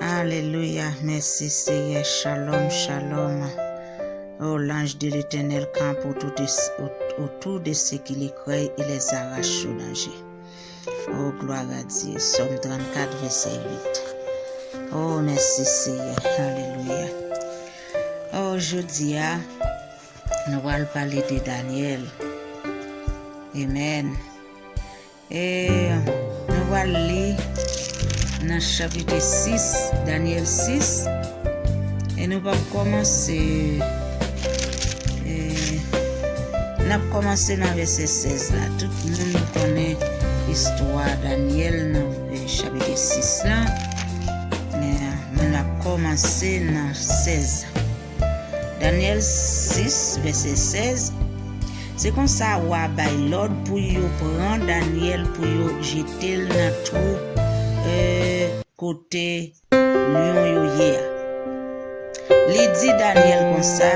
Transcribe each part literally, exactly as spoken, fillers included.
Alelouya, mèsi Seyè. Shalom, shalom. Oh, l'ange de l'Éternel campe autour de, au- autour de ceux qui le craignent et les arrache au danger. Oh, gloire à Dieu. Sòm trannkat, vèsè uit. Oh, mèsi Seyè. Alelouya. Oh, jodi a, nou pral pale de Daniel. Amen. E nou pral li nan chapit sis, Daniel sis. E nou p ap kòmanse, e, n ap kòmanse nan vèsè sèz la. Tout moun konnen istwa Daniel nan, e, chapit sis la. Men, men n ap kòmanse nan sèz. Daniel sis, vèsè sèz. Se konsa, wa bay lòd pou yo pran Daniel, pou yo jete l nan twou, e, kote lyon yo ye a. Li di Daniel konsa,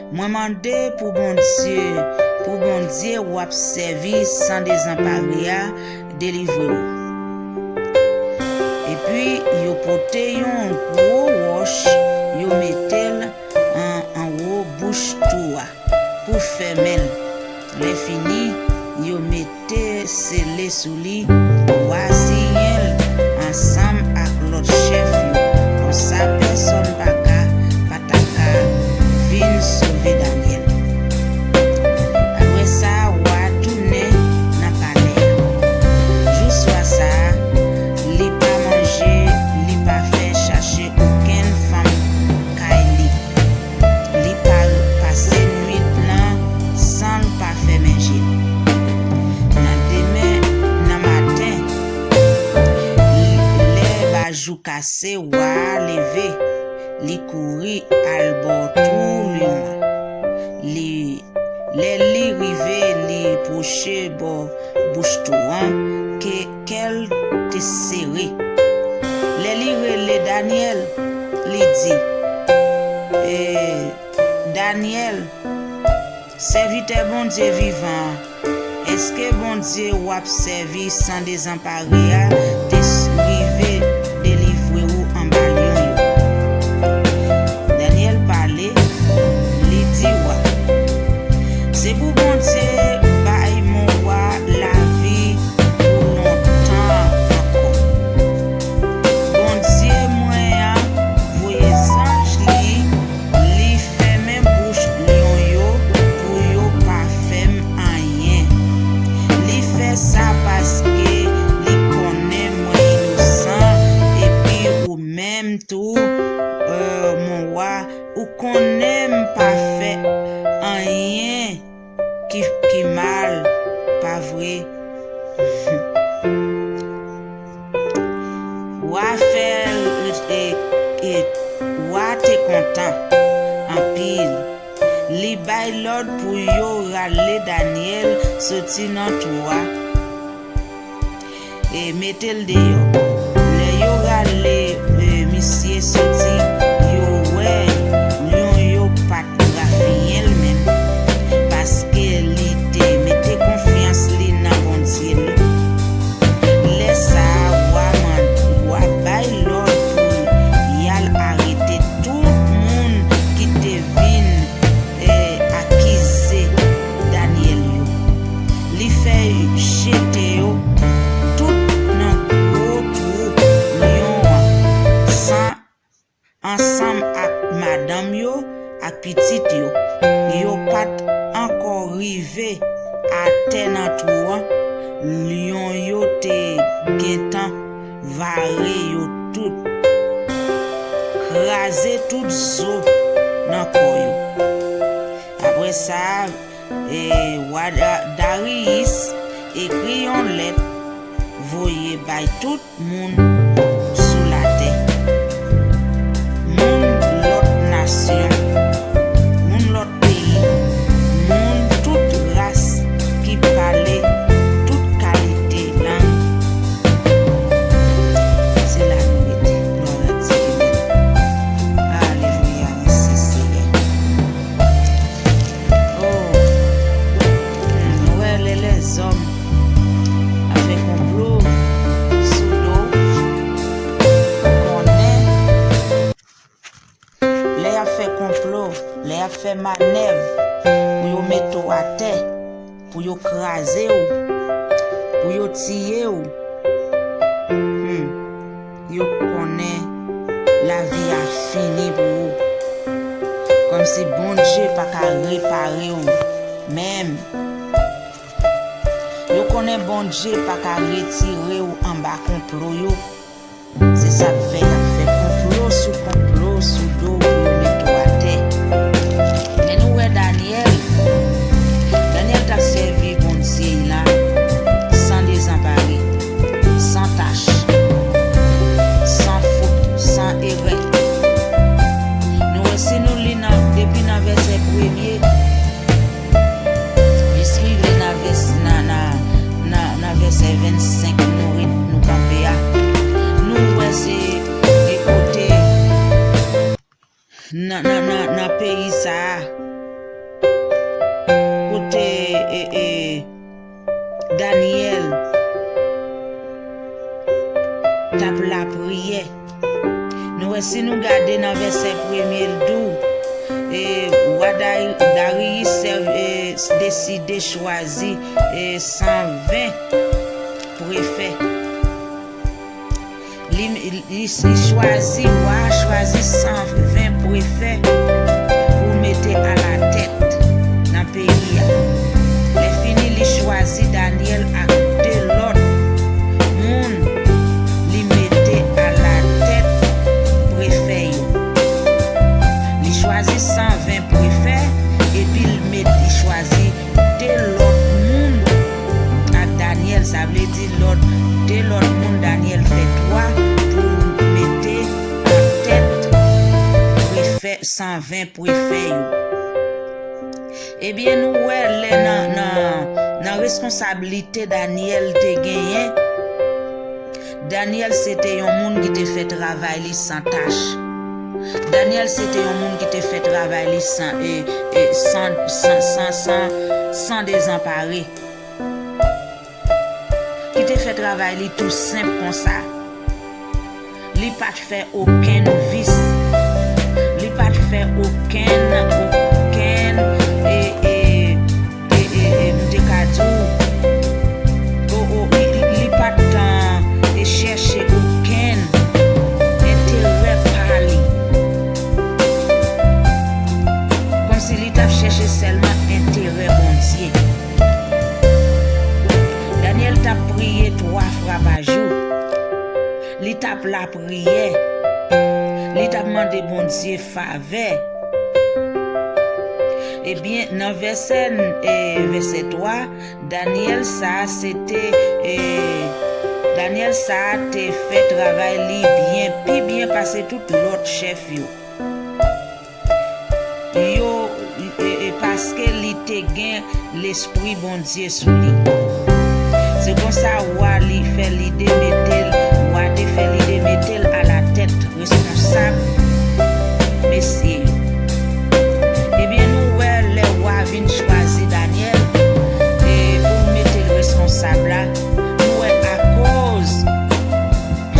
"Mwen mande pou Bondye, pou Bondye w ap sèvi san dezanpare a, delivre w." Epi yo pote yon gwo wòch, yo mete l an, anwo bouch twou a pou fèmen l. Lè fini, yo mete sele sou li. Wa siryen l ansanm ak lòt chèf yo. Konsa, pèsonn pa ka, pa ta ka vin sove Daniel. Apre sa, wa a tounen nan palè a. Jou swa sa a, li pa manje, li pa fè chache okenn fanm kay li. Li pa pase nwit lan san l pa fèmen je l. Nan demen, nan maten, lè ba jou kase, wa a leve, li kouri al bò twou lyon an. Li, lè li rive, li pwoche bò bouch twou an, ke kè l te sere. Lè li rele Daniel, li di, e, Daniel, sèvitè Bondye vivan an, èske Bondye w ap sèvi san dezanpare a te rive delivre w anba lyon yo? Daniel pale, li di wa, se pou Bondye bay mon wa lavi pou lontan ankò. Bondye mwen an voye zanj li, li fèmen bouch lyon yo pou yo pa fè m anyen. Li fè sa paske li konnen mwen inosan, epi ou menm tou, e, mon wa, ou konnen m pa fè anyen ki, ki mal, pa vre? Wa fè, e, e, wa te kontan anpil. Li bay lòd pou yo rale Daniel soti nan twou a e mete l deyò. Lè yo rale, e, misye soti, yo wè lyon yo pa t rafiyen l menm, paske li te mete konfyans li nan Bondye l. Lè sa a, wa man-, wa bay lòd pou y al arete tout moun ki te vin, e, akize Daniel yo. Li fè jete yo tout nan gwo twou lyon an, san ansanm ak madanm yo ak pitit yo. Yo pa t ankò rive atè nan twou an, lyon yo te gentan vare yo tout, kraze tout zo nan kò yo. Apre sa, e, wa Da-, Dariyis ekri yon lèt, voye bay tout moun sou latè, moun lòt nasyon, moun lòt peyi, moun tout ras ki pale tout kalite lang. Se la nou rete. Glwa a Dye. Alelouya, mèsi Seyè. Oh, hmm, nou wè lè lèzòm ap fè konplo sou do w, ap fè manèv pou yo mete w atè, pou yo kraze w, pou yo tiye w. Hmm. Yo konnen lavi a fini pou ou. Kòmsi Bondye pa ka repare w menm. Yo konnen Bondye pa ka retire w anba konplo yo. Se sa k fè y ap fè konplo sou konplo sou do w pou yo mete w atè. Men nou wè Danyèl. Danyèl t ap sèvi Bondye l la san dezanpare, san tach, san fot, san erè. Nou wè, si nou li nan, depi nan vèsè premye, jis rive nan vès-, nan, nan, nan, nan vèsè vennsenk, nou ret, nou kanpe a. Nou wè se, e kote, nan, nan, nan, nan peyi sa a, kote, e, e, Danyèl t ap lapriyè. Nou wè, si nou gade nan vèsè premye, l di w, e, wa Day-, Dariyis sèv-, e, deside chwazi, e, san ven prefè. Li, li, li chwazi, wa a chwazi san ven prefè pou mete alatèt nan peyi a. Lè fini, li chwazi Danyèl ak de lòt moun li mete alatèt prefè yo. Li chwazi san ven prefè, epi l met, li chwazi de lòt moun ak Danyèl, sa vle di lòt, de lòt moun, Danyèl fè twa pou mete nan tèt prefè, san ven prefè yo. Ebyen, nou wè lè nan, nan, nan responsablite Danyèl te genyen, Danyèl se te yon moun ki te fè travay li san tach. Danyèl se te yon moun ki te fè travay li san, e, e, san, san, san, san, san dezanpare. Ki te fè travay li tou senp konsa. Li pa t fè okenn vis. Li pa t fè okenn, okenn, e, e, e, e, e, m te ka di w, o, o, li, li, li pa t, e, chèche okenn enterè pa li. Kòmsi li t ap chèche sèlman enterè Bondye. Danyèl t ap priye twa fwa pa jou. Li t ap lapriyè. Li t ap mande Bondye favè. Ebyen, nan vèsè, e, vèsè twa, Danyèl sa a se te, e, Danyèl sa a te fè travay li byen, pi byen pase tout lòt chèf yo. Yo, e, e, paske li te gen Lespri Bondye sou li. Se konsa, wa li fè lide mete l, wa te fè lide mete l alatèt responsab mesye yo. Ebyen, nou wè lè wa vin chwazi Danyèl, e, pou l mete l responsab la, nou wè akoz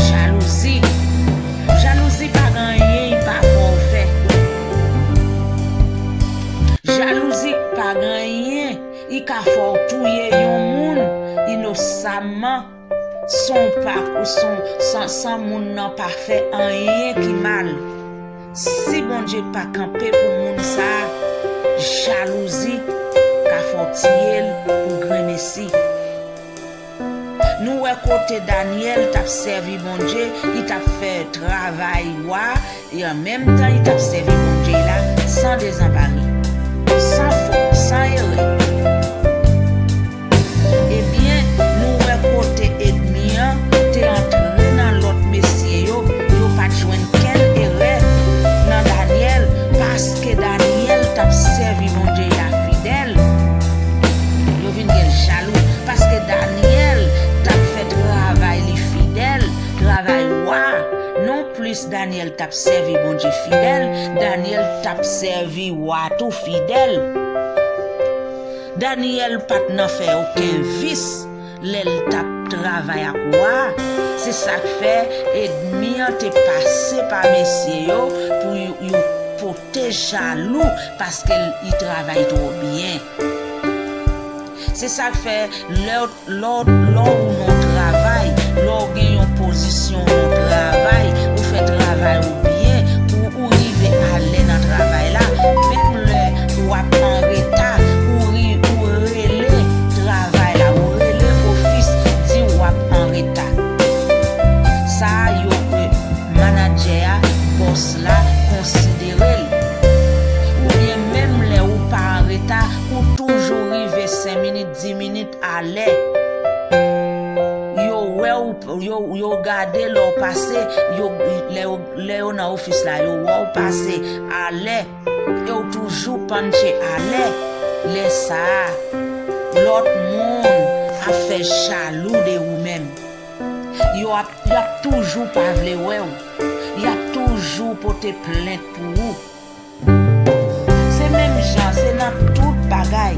jalouzi. Jalouzi pa gen anyen li pa fè w fè. Jalouzi pa gen anyen li ka fè w touye yon moun inosamman, san w pa, san, san, san moun nan pa fè anyen ki mal. Si Bondye pa kanpe pou moun sa a, jalouzi ka fè w tiye l pou grenmesi. Nou wè kote Danyèl t ap sèvi Bondye, li t ap fè travay wa, e an menm tan li t ap sèvi Bondye la, san dezanpare, san fot, san erè. Ebyen, nou wè kote ènmi an te antre nan lòt mesye yo, yo pa t jwenn kenn erè nan Danyèl, paske Danyèl t ap sèvi Bondye la fidèl. Yo vin gen jalou, paske Danyèl t ap fè travay li fidèl, travay wa. Non plis Danyèl t ap sèvi Bondye fidèl, Danyèl t ap sèvi wa tou fidèl. Danyèl pa t nan fè okenn vis lè l t ap travay ak wa a. Se sa k fè ènmi an te pase pa mesye yo pou yo, yo, pou te jalou paske l, li travay twò byen. Se sa k fè lè w, lè w, lè w nan yon travay, lè w gen yon pozisyon nan travay, ou fè travay ou byen, ou, ou rive alè nan travay la, menm lè w ap an reta, ou ri, ou rele travay la, ou rele ofis, di w ap an reta. Sa a, yo, e, manadjè a, bòs la, konsidere l. Oubyen menm lè ou pa an reta, ou toujou rive senk minit, dis minit alè. Yo wè w, yo, yo gade lè w pase, yo, lè yo, lè yo nan ofis la, yo wè w pase alè, e w toujou panche alè. Lè sa a, lòt moun ap fè jalou de ou menm. Yo ap, y ap toujou pa vle wè w. Y ap toujou pote plent pou ou. Se menm jan, se nan tout bagay.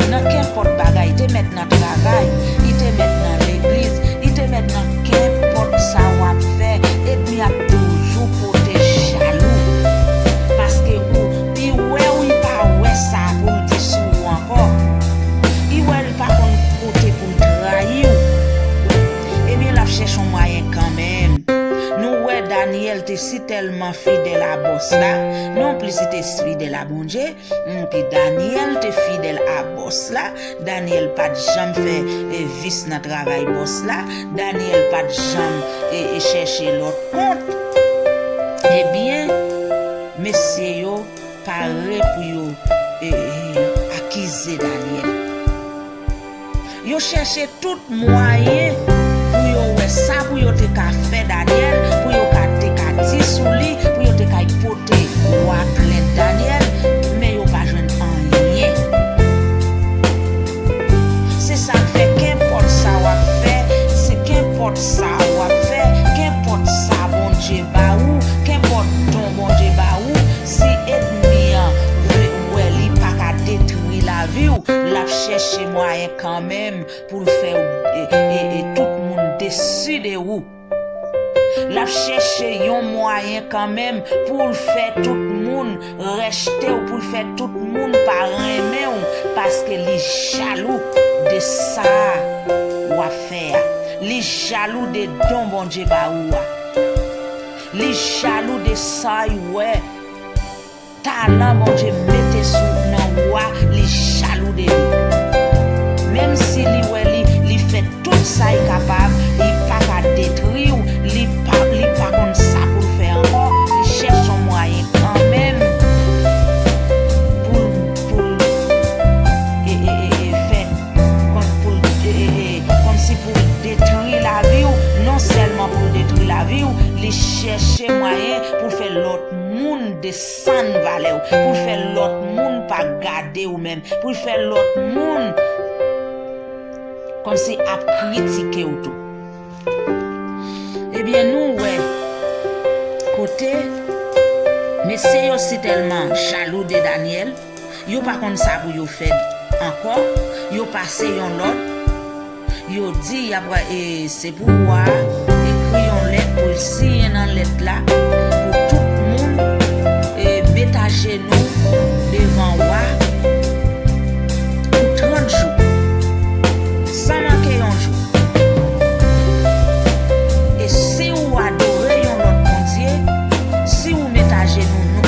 Nan kenpòt bagay, te mèt nan travay, li te mèt nan legliz, li te mèt nan kenpòt sa w ap fè, enmi ap toujou pote jalou. Paske ou, li wè w, li pa wè sa pou l di sou ou ankò. Li wè l pa konn kote pou l trayi w. Ebyen, l ap chèche yon mwayen kanmenm. Nou wè Danyèl te si tèlman fidèl a bòs la, non plis li te fidèl a Bondye. Montre Danyèl te fidèl a bòs la. Danyèl pa t janm fè, e, vis nan travay bòs la. Danyèl pa t janm, e, e, chèche lòt kont. Ebyen, mesye yo pare pou yo, e, e, akize Danyèl. Yo chèche tout mwayen pou yo wè sa pou yo te ka fè Danyèl, pou yo ka, te ka di sou li, pou yo te ka pote wa plent Danyèl, men yo pa jwenn anyen. Se sa k fè, kenpòt sa w ap fè, se kenpòt sa w ap fè, kenpòt sa Bondye ba ou, kenpòt don Bondye ba ou, si ènmi an vle wè li pa ka detwi lavi w, l ap chèche mwayen kanmenm pou l fè w, e, e, e, tout moun desi de ou. L ap chèche yon mwayen kanmenm pou l fè tout moun rejte w, pou l fè tout moun pa renmen w, paske li jalou de sa w ap fè a. Li jalou de don Bondye ba ou a. Li jalou de sa y wè. Talan Bondye mete sou nan ou a, li jalou de li. Menm si li wè li, li fè tout sa li kapab, li pa ka detwi w, li pa, li pa konn sa pou l fè ankò, li chèche yon mwayen kanmenm pou l, pou l, e, e, e, e, fè, kon, pou l, e, e, e, kòmsi pou l detwi lavi w, non sèlman pou l detwi lavi w, li chèche mwayen pou l fè lòt moun desann valè w, pou l fè lòt moun pa gade w menm, pou l fè lòt moun kòmsi ap kritike w tou. Ebyen, nou wè kote mesye yo si tèlman jalou de Danyèl, yo pa konn sa pou yo fè ankò, yo pase yon lòd, yo di y ap, e, se pou wa a ekri yon lèt pou l siyen nan lèt la pou tout moun, e, met ajenou devan wa pou trant jou, san manke yon jou. E si w adore yon lòt bondye, si w met ajenou nou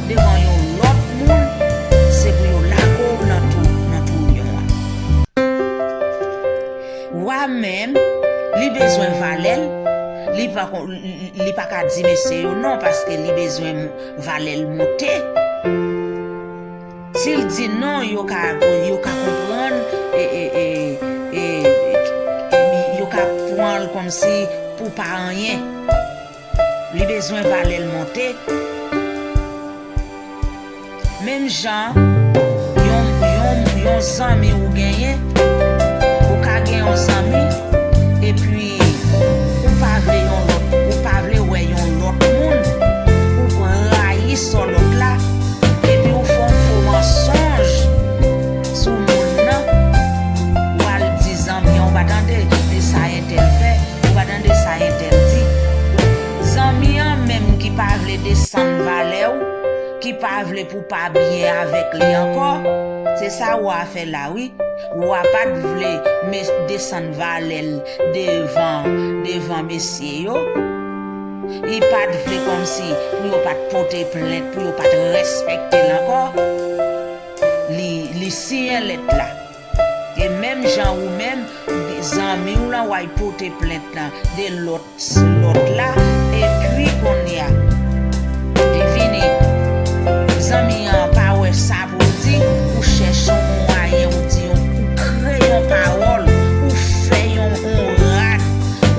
devan yon lòt moun, se pou yo lage w nan tou, nan twou lyon an. Wa menm, li bezwen valè l, li pa ko-, li, li pa ka di mesye yo non, paske li bezwen valè l monte. Si l di non, yo ka, yo ka konprann, e, e, e, e, e, yo ka pran l kòmsi pou pa anyen. Li bezwen valè l monte. Menm jan, yon, yon, yon zanmi ou genyen, ou ka gen yon zanmi, epi ou pa vle yon lòt, ou pa vle wè yon lòt moun, ou rayi sò lòt la, epi ou fè yon fo mansonj sou moun nan, ou al di zanmi an, ou pa tande de sa entèl fè, ou pa tande sa entèl di. Zanmi an menm ki pa vle desann valè w, ki pa vle pou w pa byen avèk li ankò. Se sa wa a fè la, wi. Wa pa t vle me-, desann valè l devan, devan mesye yo. Li pa t vle kòmsi pou yo pa t pote plent, pou yo pa t respekte l ankò. Li, li siyen lèt la. E menm jan ou menm, zanmi w lan w al pote plent lan de lòt, lòt la, epi kounye a, li vini, zanmi an pa wè sa pou l di, ou chèche yon mwayen, ou di yon, ou kreye yon pawòl, ou fè yon, yon rad,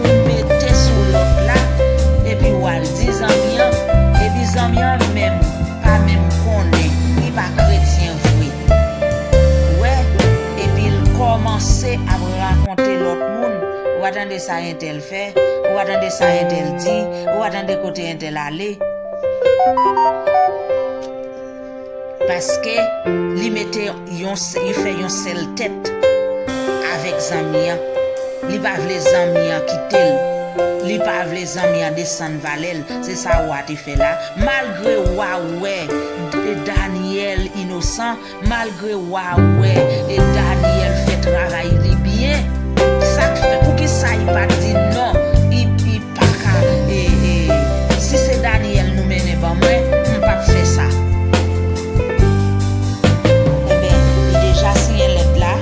ou mete sou lòt la, epi w al di zanmi an, epi zanmi an menm pa menm konnen, li pa kretyen vre. Wè, epi l kòmanse ap rakonte lòt moun, ou pa tande sa entèl fè, ou pa tande sa entèl di, ou pa tande kote entèl ale. Paske li mete yon, se-, li fè yon sèl tèt avèk zanmi an. Li pa vle zanmi an kite l. Li pa vle zanmi an desann valè l. Se sa wa te fè la. Malgre wa wè D-, Danyèl inosan, malgre wa wè e Danyèl fè travay li byen, sa k fè, poukisa li pa t di non, li, li pa ka, e, e, si se Danyèl nou mennen ban mwen, m p ap fè sa. Enben, li deja siyen lèt la.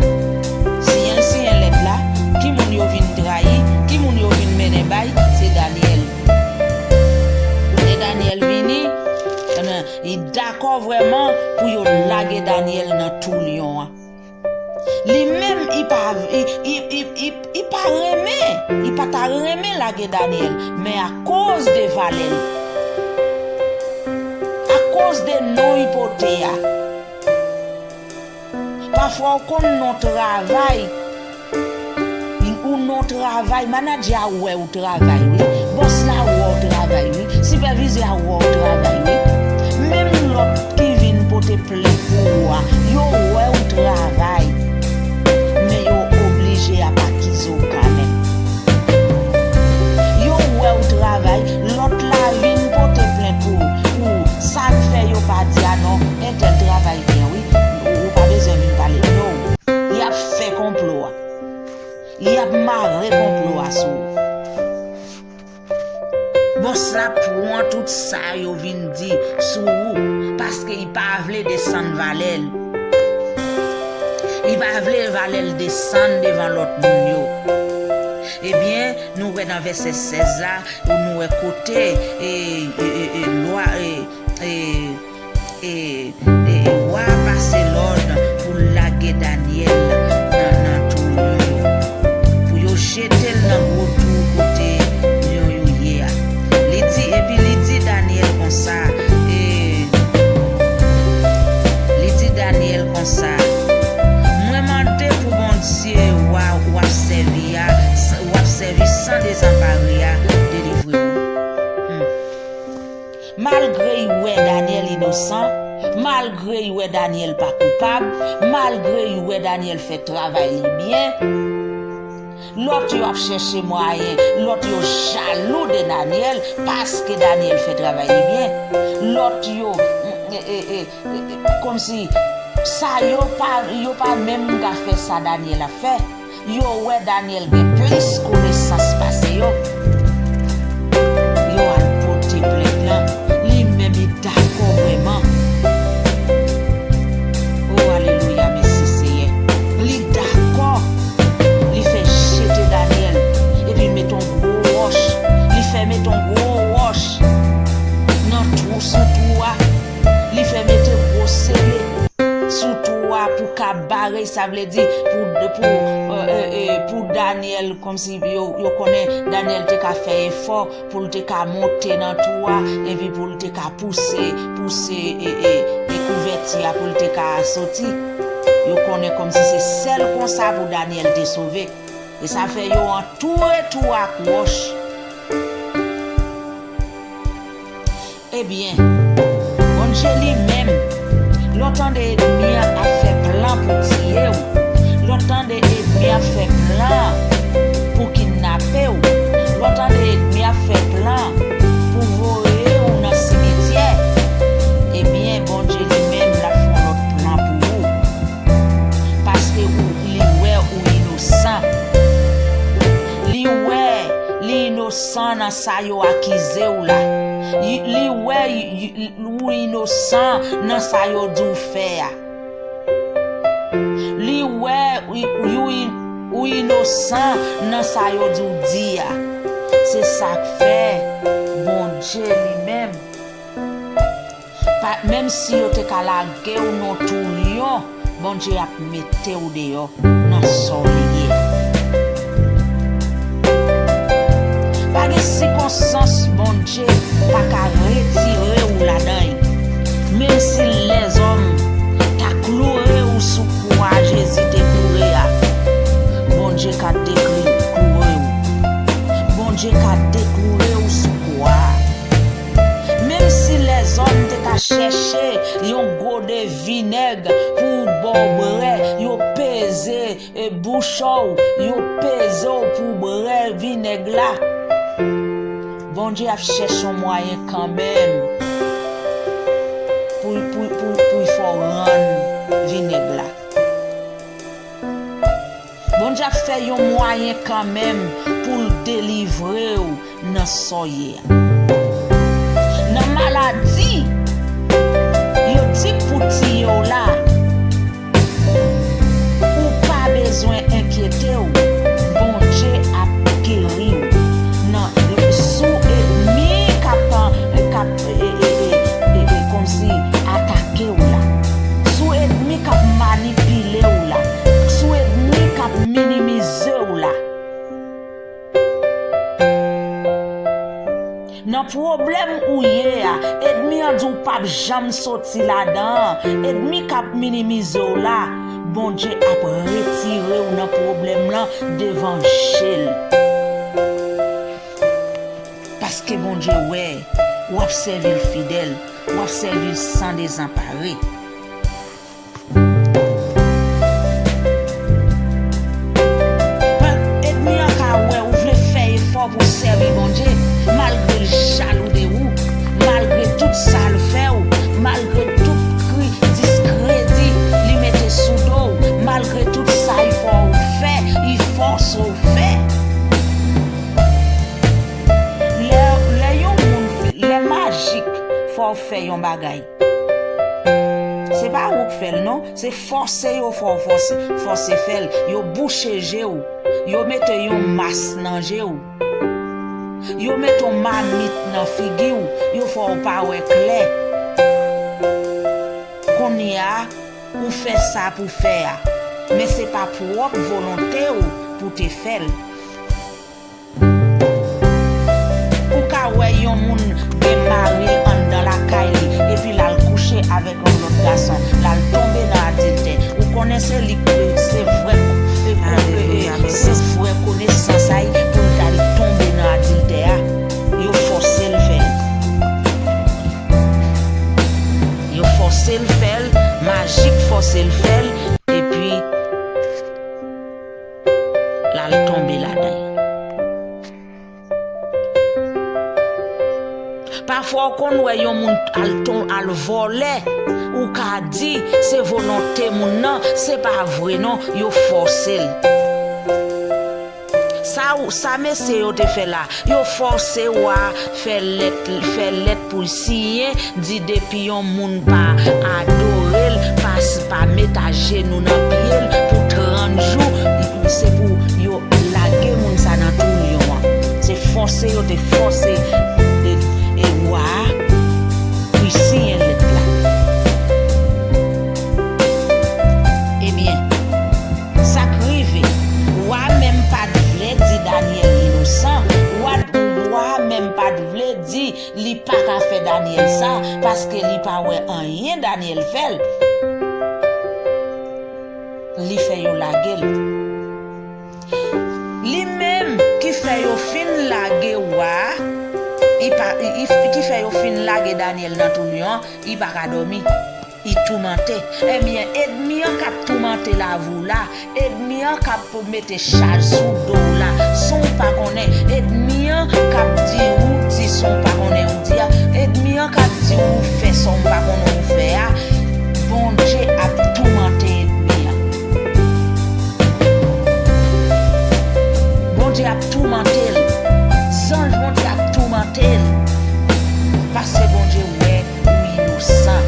Siyen l siyen lèt la, ki moun yo vin trayi, ki moun yo vin mennen bay, se Danyèl. Kote Danyèl vini, enben, li dakò vrèman pou yo lage Danyèl nan tou lyon an. Li menm, li pa, li, li, li, li, li pa renmen, li pa ta renmen lage Danyèl, men akoz de valè l, akoz de non li pote a, pafwa w konn non travay, ou non travay, manadjè a wè ou travay, wi. Bòs la wè w travay, wi. Sipèvizè a wè w travay, wi. Menm lòt ki vin pote plent pou ou a, yo wè w travay. Men yo oblije ap akize w kanmenm. Yo wè w travay, lòt la vin pote plent pou ou. Pou sa k fè yo pa di, a non, entèl travay byen, wi. Ou, ou pa bezwen vin pale, no. Y ap fè konplo a. Y ap mare konplo a sou ou. Bòs la pran tout sa yo vin di sou ou, paske li pa vle desann valè l. Li pa vle valè l desann devan lòt moun yo. Ebyen, nou wè nan vèsè sèz la, nou wè kote, e, e, e, e, lwa, e, e, e, e, e wa a pase lòd pou l lage Danyèl nan, nan tou lyon yo, pou yo jete l nan gwo tou kote lyon yo ye a. Li di, epi li di Danyèl konsa, e, li di Danyèl konsa, mwen mande pou Bondye wa w ap sèvi a, w ap sèvi san dezanpare a, delivre w. Hmm. Malgre y wè Danyèl inosan, malgre y wè Danyèl pa koupab, malgre y wè Danyèl fè travay li byen, lòt yo ap chèche mwayen, lòt yo jalou de Danyèl paske Danyèl fè travay li byen. Lòt yo, e, e, e, e, e, kòmsi sa yo pa, yo pa menm ka fè sa Danyèl ap fè. Yo wè Danyèl gen plis konesans pase yo. Yo al pote plent lan. Li menm, li dakò vrèman. O, alelouya, mèsi, Seyè. Li dakò. Li fè jete Danyèl. Epi l mete yon gwo wòch. Li fè mete yon gwo wòch nan twou, sou twou a. Li fè mete gwo sele sou twou a pou ka bare, sa vle di pou, pou, e, e, e, pou Danyèl, kòmsi yo, yo konnen Danyèl te ka fè efò pou l te ka monte nan twou a, epi pou l te ka pouse, pouse, e, e, e kouvèti a pou l te ka soti. Yo konnen kòmsi se sèl konsa pou Danyèl te sove. E sa fè yo antoure twou a ak wòch. Ebyen, Bondye li menm, lè w tande ènmi an ap fè plan pou tiye w, lè w tande ènmi an ap fè plan pou kidnape w, lè w tande ènmi an ap fè plan pou voye w nan inosan nan sa yo akize w la. Li, li wè y-, y-, ou inosan nan sa yo di w fè a. Li wè ou, ou, ou inosan nan sa yo di w di a. Se sa k fè Bondye li menm, pa, menm si yo te ka lage w nan yon twou lyon, Bondye ap mete w deyò nan sa w ye. Pa gen sikonstans Bondye pa ka retire w ladan l. Menm si lèzòm ta kloure w sou kwa Jezi te kloure a, Bondye ka dekli-, kloure w. Bondye ka dekloure w sou kwa a. Menm si lèzòm te ka chèche yon gode vinèg pou w ba w bwè, yo peze e bouch w, yo peze w pou w bwè vinèg la, Bondye ap chèche yon mwayen kanmenm pou, pou, pou, pou l fè w rann vinèg la. Bondye ap fè yon mwayen kanmenm pou l delivre w nan sa w ye a. Nan maladi, yo di k pou tiye w la, ou pa bezwen enkyete w, Bondye ap geri w. Nan, sou ènmi k ap, k ap, e, e, e, e, e, kòmsi atake w la, sou ènmi k ap manipile w la, sou ènmi k ap minimize w la. Nan pwoblèm ou ye a, ènmi an di w p ap janm soti ladan an, ènmi k ap minimize w la, Bondye ap retire w nan pwoblèm lan devan je l. Paske Bondye wè w ap sèvi l fidèl, w ap sèvi l san dezanpare. Ènmi an ka wè ou vle fè efò pou w sèvi Bondye, malgre l jalou de ou, malgre tout sa l fè w, malgre tout kri diskredi li mete sou do w, malgre tout sa l fè w fè, li fòse w fè. Lè, lè yon moun, lè majik fè w fè yon bagay, se pa ou k fè l non, se fòse yo fè w fòse, fòse fè l. Yo bouche je w, yo mete yon mas nan je w, yo mete yon mamit nan figi w, yo fè w pa wè klè. Kounye a, ou fè sa pou fè a, men se pa pwòp volonte w pou te fè l. Ou ka wè yon moun gen mari l anndan lakay li, epi l al kouche avèk yon lòt gason, l al tonbe nan adiltè. Ou konnen se li k, se vrè, e, e, e, e, se vrè konesans a y pou l t al tonbe nan adiltè a. Yo fòse l fè l. Yo fòse l fè l, majik fòse l fè l, epi l al tonbe ladan l. Pafwa w konn wè yon moun al ton-, al vòlè, ou ka di se volonte moun nan, se pa vre non, yo fòse l. Sa w, sa mesye yo te fè la, yo fòse wa fè lèt, fè lèt pou l siyen, di depi yon moun pa adore l, pa s-, pa met ajenou nan pye l pou trant jou, se pou yo lage moun sa nan twou lyon an. Se fòse yo te fòse, e, e wa a pou l siyen lèt la. Ebyen, sa k rive, wa menm pa t vle di Danyèl inosan, wa, wa menm pa t vle di li pa ka fè Danyèl sa, paske li pa wè anyen Danyèl fè l. Li fè yo lage l. Li menm ki fè yo fin lage wa a, li pa, li, li, ki fè yo fin lage Danyèl nan twou lyon an, li pa ka dòmi. Li toumante. Ebyen, ènmi an k ap toumante lavi w la, ènmi an k ap mete chaj sou do w la, san w pa konnen, ènmi an k ap di ou di san w pa konnen ou di a, ènmi an k ap di ou fè san w pa konnen ou fè a, Bondye ap toumante ènmi an. Bondye ap toumante l. Te l. Paske Bondye wè ou inosan.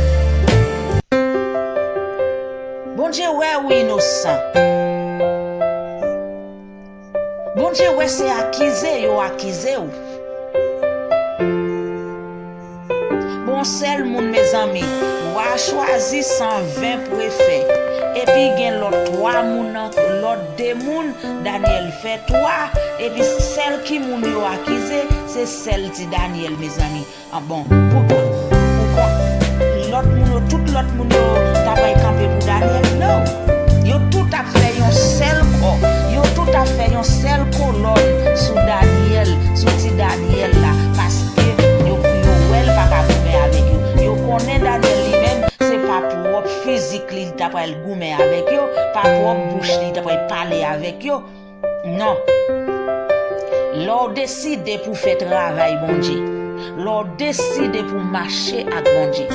Bondye wè ou inosan. Bondye wè se akize yo akize w. Bon, sèl moun, mezanmi, w a chwazi san ven prefè. Epi gen lòt twa moun, lòt de moun, Daniel fè twa, epi sèl ki moun yo akize, se sèl ti Daniel, mezanmi. Ah, bon, pou, pou, pou kon, lòt moun yo, tout lòt moun yo ta pral kanpe pou Daniel, non. Yo tout ap fè yon sèl kò, yo tout ap fè yon sèl kolòn sou Daniel, sou ti Daniel la, paske yo, yo wè l pa ka goumen avèk yo. Yo konnen Daniel li menm, se pa pwòp fizik li, li ta pral goumen avèk yo, pa pwòp bouch li, li ta pral pale avèk yo. Non. Lè w deside pou fè travay Bondye, lè w deside pou mache ak Bondye,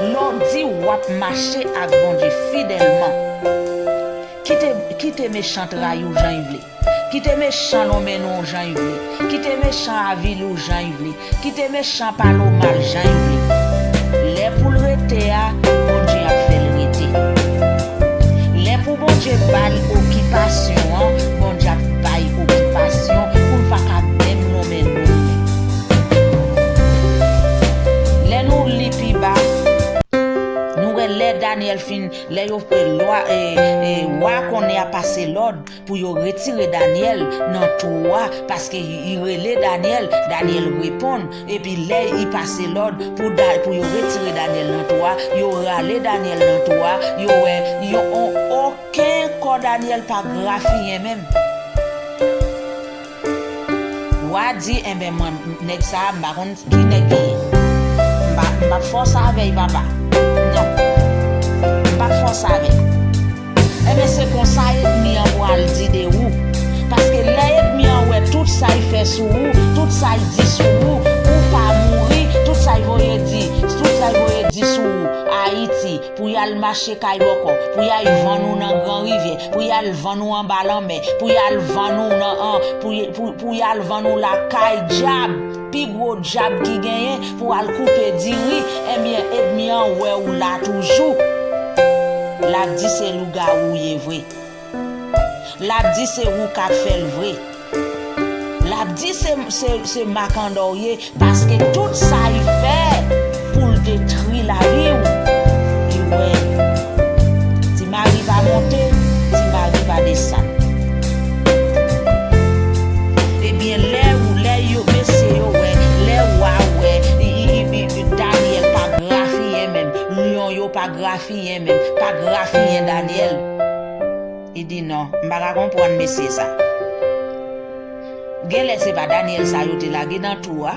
lè w di w ap mache ak Bondye fidèlman, kite, kite mechan trayi w jan l vle. Kite mechan lonmen w jan l vle. Kite mechan avili w jan l vle. Kite mechan pale w mal jan l vle. Lè pou l rete a, Bondye ap fè l rete. Lè pou Bondye ba l okipasyon an, Bondye ap bay okipasyon pou l pa ka menm lonmen nou. Lè nou li pi ba, nou wè lè Danyèl fin, lè yo, e, lwa, e, e, wa konnen ap pase lòd, pou yo retire Danyèl nan twou a, paske li rele Danyèl, Danyèl reponn, epi lè li pase lòd pou Da-, pou yo retire Danyèl nan twou a, yo rale Danyèl nan twou a, yo wè, yo, on, okenn kò Danyèl pa grafiyen menm. Wa di, enben, mwen, nèg sa a, m pa konn ki nèg li ye. M pa, m p ap fòse avè l, papa. Non. M p ap fòse avè l. Enben, se konsa ènmi an pral di de ou. Paske lè ènmi an wè tout sa l fè sou ou, tout sa l di sou ou, ou pa mouri, tout sa l voye di, tout sa l voye di sou ou, Ayiti, pou y al mache kay bòkò, pou y al vann ou nan Gran Rivyè, pou y al vann ou anba lanmè, pou y al vann ou nan, an, pou y, pou, pou y al vann ou lakay dyab. Pi gwo dyab ki genyen pou al koupe diri, ebyen, ènmi an wè ou la toujou. L ap di se lougawou w ye vre. L ap di se ou k ap fè l vre. L ap di se, se, se makandò w ye, paske tout sa l fè pou l detwi lavi w, li wè. Ti mari pa monte, ti mari pa desann. Ebyen, lè, lè yo, mesye yo wè, lè wa wè, i, i, i, i, Danyèl pa grafiyen menm, lyon yo pa grafiyen menm, pa grafiyen Danyèl. Li di, "Non, m pa ka konprann mesye sa." Genlè se pa Danyèl sa yo te lage nan twou a.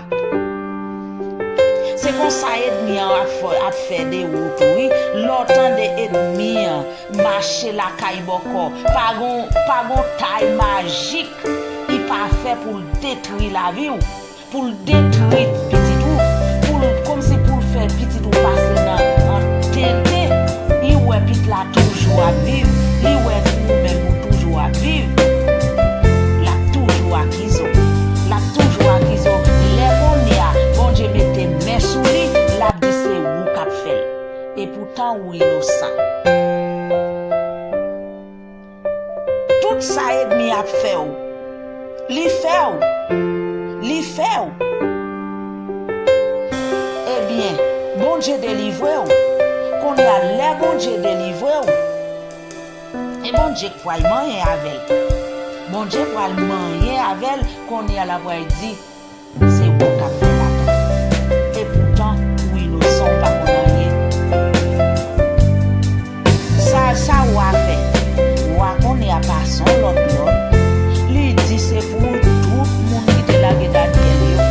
Se konsa ènmi an ap fè, ap fè de ou tou, wi. Lè w tande ènmi an mache lakay bòkò, pa gon, pa gon tay majik li pa fè pou l detwi lavi w, pou l detwi pitit ou, pou l, kòmsi pou l fè pitit ou pase nan, an tenten. Li wè pitit la toujou ap viv, li wè ou menm ou toujou ap viv. L ap toujou akize w. L ap toujou akize w. Lè kounye a, Bondye mete men sou li, l ap di se ou k ap fè l. Epoutan ou inosan. Tout sa ènmi ap fè w, li fè w. Li fè w. Ebyen, Bondye delivre w. Kounye a, lè Bondye delivre w, e Bondye k pral manyen avè l. Bondye pral manyen avè l, kounye a, l ap pral di, se ou k ap fè l atò. Epoutan, ou inosan, ou pa konn anyen. Sa, sa wa fè? Wa kounye a pase yon lòt lòd. Li di se pou tout moun ki te lage Danyèl yo,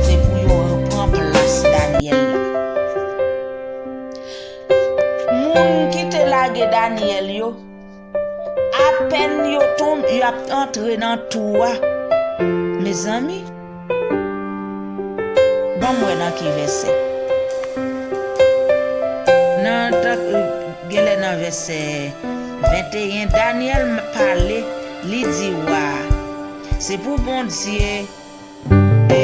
se pou yo pran plas Danyèl la. Moun ki te lage Danyèl yo, apèn yo tonbe, y ap antre nan twou a. Mezanmi, ban m wè nan ki vèsè. Nan, ta, genlè nan vèsè venteyen, Danyèl pale, li di wa a, se pou Bondye, e,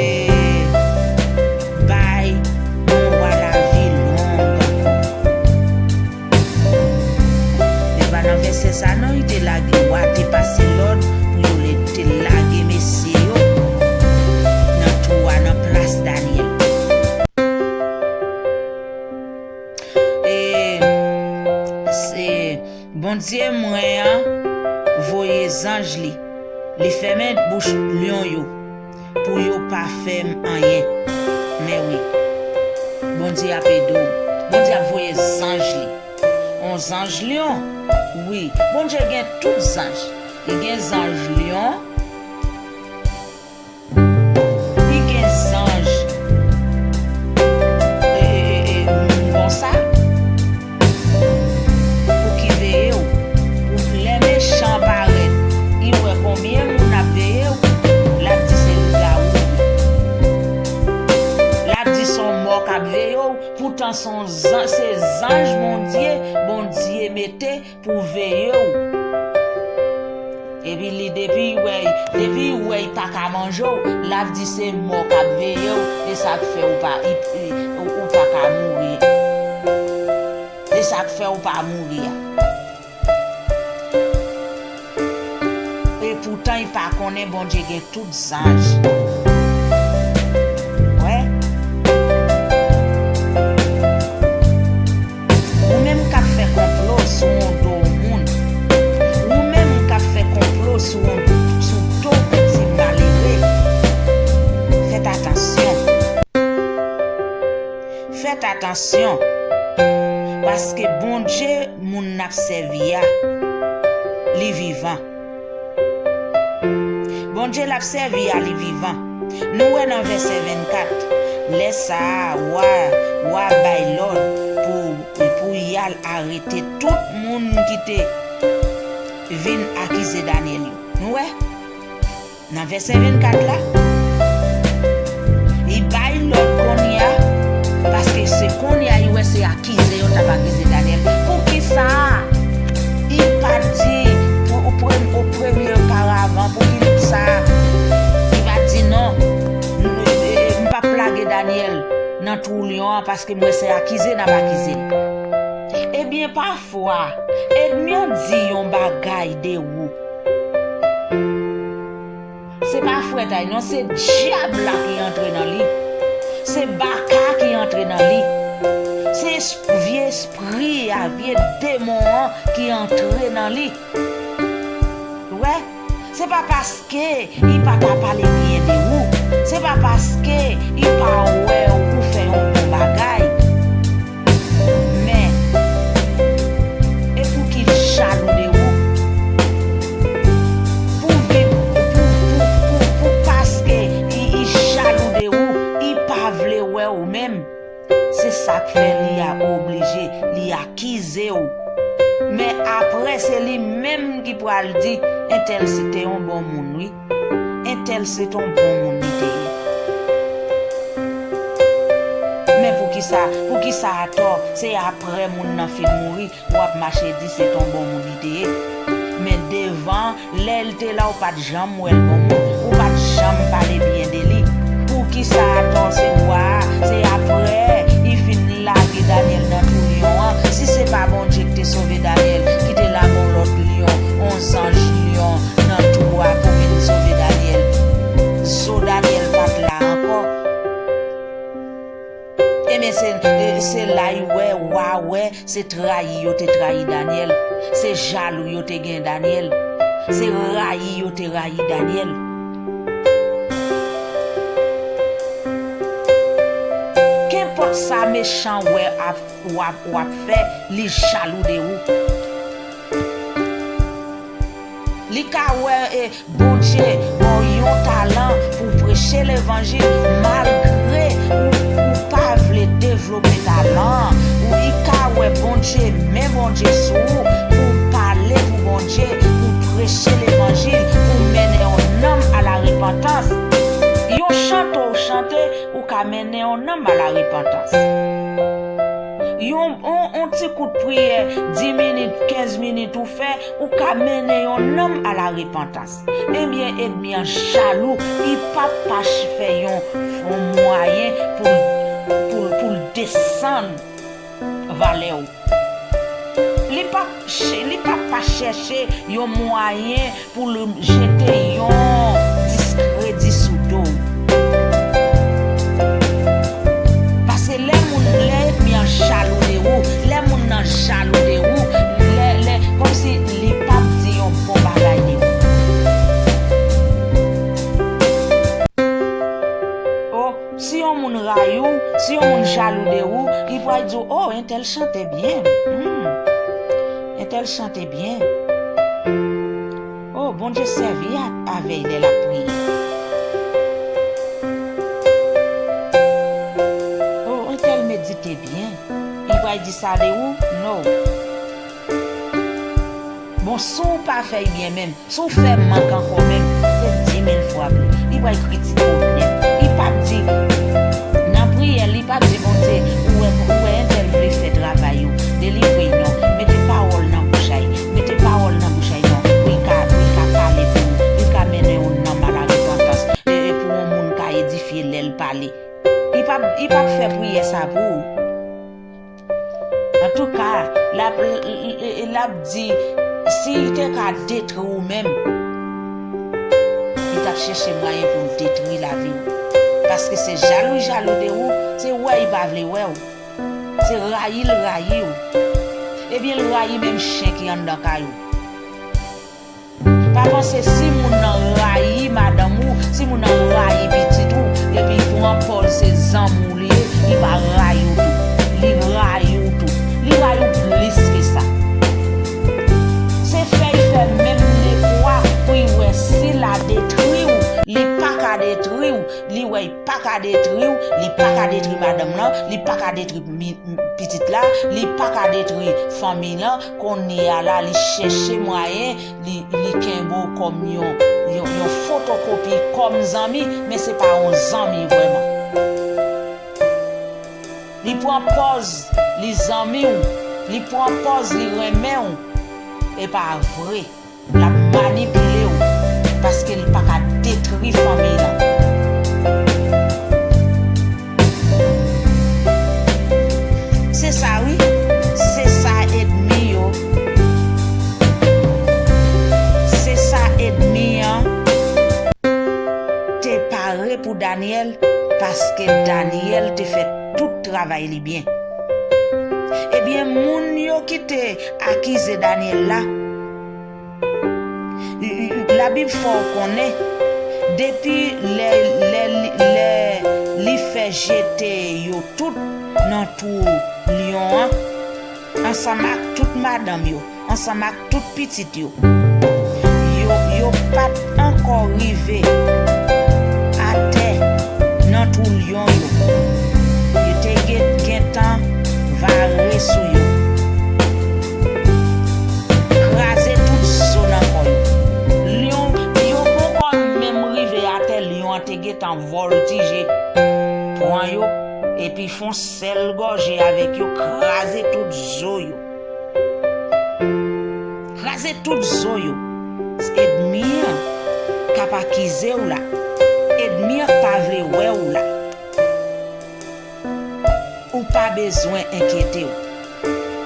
zanj li. Li fèmen bouch lyon yo pou yo pa fè m anyen. Men wi, Bondye ap ede w. Bondye ap voye zanj li. On zanj lyon? Wi, Bondye gen tout zanj. Li gen zanj lyon, li gen zanj, e, e, e, e, moun konsa pou ki veye w. Pou lè mechan parèt, li wè konbyen moun ap veye w, l ap di se lougawou. L ap di se yon mò k ap veye w, poutan se yon zan-, se zanj Bondye, Bondye mete pou veye w. Epi li, depi l wè, depi l wè l pa ka manje w, l ap di se mò k ap veye w, e sa k fè w pa, i, i, ou, ou pa ka mouri. E sa k fè w pa mouri a. E poutan, l pa konnen Bondye gen tout zanj. Wè? Ou menm k ap fè konplo sou yon do moun, ou menm k ap fè konplo sou yon, sou do ti malere, fèt atansyon. Fèt atansyon, paske Bondye moun n ap sèvi a, li vivan. Bondye l ap sèvi a, li vivan. Nou wè nan vèsè vennkat, lè sa a, wa, wa bay lòd pou, pou y al arete tout moun ki te vin akize Danyèl yo. Nou wè? Nan vèsè vennkat la, li bay lòd kounye a, paske se kounye a li wè se akize yo t ap akize Danyèl. Poukisa li pa t di pou, o pre-, o premye paravan, poukisa li pa t di non, m, e, e, m p ap lage Danyèl nan twou lyon an, paske m wè se akize n ap akize l? Ebyen, pafwa, ènmi an di yon bagay de ou. Se pa frèt a li non, se dyab la ki antre nan li. Se baka ki antre nan li. Se es-, vye espri a, vye demon an ki antre nan li. Ou wè? Se pa paske li pa ka pale byen de ou. Se pa paske li pa wè ou fè yon bon bagay. Men, e pou ki l jalou de ou? Pou vi, pou, pou, pou, pou paske li, li jalou de ou, li pa vle wè ou menm. Se sa k fè li a oblije, li akize w. Men apre, se li menm ki pral di, entèl se te yon bon moun, wi. Entèl se t on bon moun li te ye. Men poukisa, poukisa atò, se apre moun nan fin mouri, w ap mache di se t on bon moun li te ye? Men devan, lè l te la, ou pa t janm wè l bon moun, ou pa t janm pale byen de li. Poukisa atò se wa a, se apre li fin lage Danyèl nan twou lyon an? Si se pa Bondye ki te sove Danyèl, ki te lage yon lòt lyon, yon zanj lyon nan twou a pou vin sove Danyèl, zo Danyèl pa t la ankò. Ebyen, se, e, se la y wè, wa wè, se trayi yo te trayi Danyèl. Se jalou yo te gen Danyèl. Se rayi yo te rayi Danyèl. Kenpòt sa mechan wè ap, w ap, w ap fè, li jalou de ou. Li ka wè, e, Bondye ba w yon talan pou w preche levanjil, malgre ou, ou pa vle devlope talan an. Ou, li ka wè Bondye, men Bondye sou ou, pou w pale pou Bondye, pou w preche levanjil, pou w mennen yon nanm a la repantans. Yon chante w chante, ou ka mennen yon nanm a la repantans. Yon, yon, yon ti kout priyè, dis minit, kenz minit ou fè, ou ka mennen yon nanm a la repantans. Ebyen, ènmi an jalou, li p ap pa ch-, fè yon, yon mwayen pou l, pou l, pou l desann valè w. Li p ap ch-, li p ap pa chèche yon mwayen pou l jete yon diskredi sou do w. Paske lè moun, lè ènmi an jalou de ou, lè moun nan jalou de ou, lè, lè, kòmsi li p ap di yon bon bagay de ou. Si yon moun rayi w, si yon moun jalou de ou, li pral di w, "Oh, entèl chante byen. Hmm. Entèl chante byen. Oh, Bondye sèvi a-, avè l lè l ap priye. Oh, entèl medite byen." Li pral di sa de ou? No. Bon, si w pa fè l byen menm, si w fè mank ankò menm, se di mil fwa plis. Li pral kritike w nèt. Li p ap di, nan priyè, li p ap di, "Bondye, ou wè, ou wè entèl vle fè travay ou, delivre l non, mete pawòl nan bouch a y, mete pawòl nan bouch a y non, pou l ka, pou l ka pale pou ou, pou l ka mennen w nan mal a repantans, e, e pou yon moun ka edifye lè l pale." Li p ap, li p ap fè priyè sa pou ou. Antouka, l ap, l, l, l, l ap di, si l te ka detwi w menm, li t ap chèche mwayen pou l detwi lavi w. Paske se jalou l jalou de ou, se wè l pa vle wè w. Se rayi l rayi w. Ebyen, l rayi menm chen ki anndan kay ou. Pa panse si moun nan rayi madanm ou, si moun nan rayi pitit ou, epi l pran pòz se zanmi w li ye, li pa rayi w tou. Li rayi w tou. Li rayi w plis ke sa. Se fè l fè menm defwa pou l wè si l a detwi w, li pa ka detwi w, li wè l pa ka detwi w, li pa ka detwi madanm lan, li pa ka detwi mi-, pitit la, li pa ka detwi fanmi lan, kounye a la, li chèche mwayen, li, li kenbe w kòm yon, yon, yon fotokopi, kòm zanmi, men se pa yon zanmi vrèman. Li pran pòz, li zanmi w, li pran pòz, li renmen w, e pa vre. L ap manipile w, paske l pa ka detwi fanmi lan. Se sa wi, se sa ènmi yo, se sa ènmi an te pare pou Danyèl, paske Danyèl te fè tout travay li byen. Ebyen, moun yo ki te akize Danyèl la, Labib fè w konnen, depi lè, lè, lè li fè jete yo tout nan twou lyon an, ansanm ak tout madanm yo, ansanm ak tout pitit yo, yo, yo pa t ankò rive atè nan twou lyon yo. Yo te gen, gentan vare sou yo. Kraze tout zo nan kò yo. Lyon, yo poko menm rive atè, lyon an te gentan vòltije, pran yo, epi fè yon sèl gòje avèk yo, kraze tout zo yo. Kraze tout zo yo. Ènmi an k ap akize w la. Ènmi an k pa vle wè w la. Ou pa bezwen enkyete w.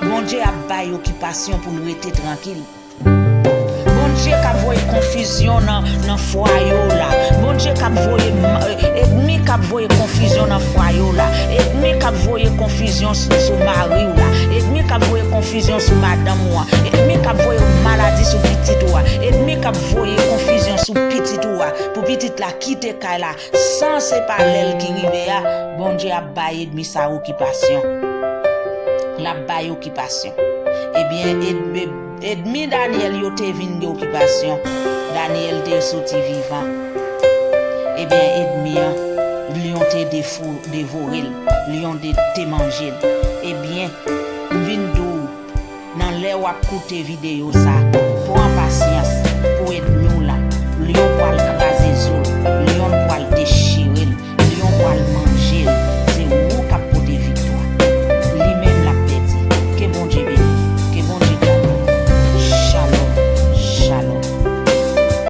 Bondye ap bay okipasyon pou l rete trankil. Bondye k ap voye konfizyon nan, nan fwaye w la. Bondye k ap voye ma-, e, ènmi k ap voye konfizyon nan fwaye w la. Ènmi k ap voye konfizyon sou, sou mari w la. Ènmi k ap voye konfizyon sou madanm ou an. Ènmi k ap voye maladi sou pitit ou a. Ènmi k ap voye konfizyon sou pitit ou a. Pou pitit la kite kay la. San se pa lè l ki rive a, Bondye ap bay ènmi sa okipasyon. L ap bay okipasyon. Ebyen, èn-, ènmi Danyèl yo te vin gen okipasyon. Danyèl te soti vivan. Ebyen, ènmi an, lyon te defou-, devore l. Lyon te, te manje l. Ebyen, m vin di w, nan lè w ap koute videyo sa, pran pasyans pou ènmi w la. Lyon pral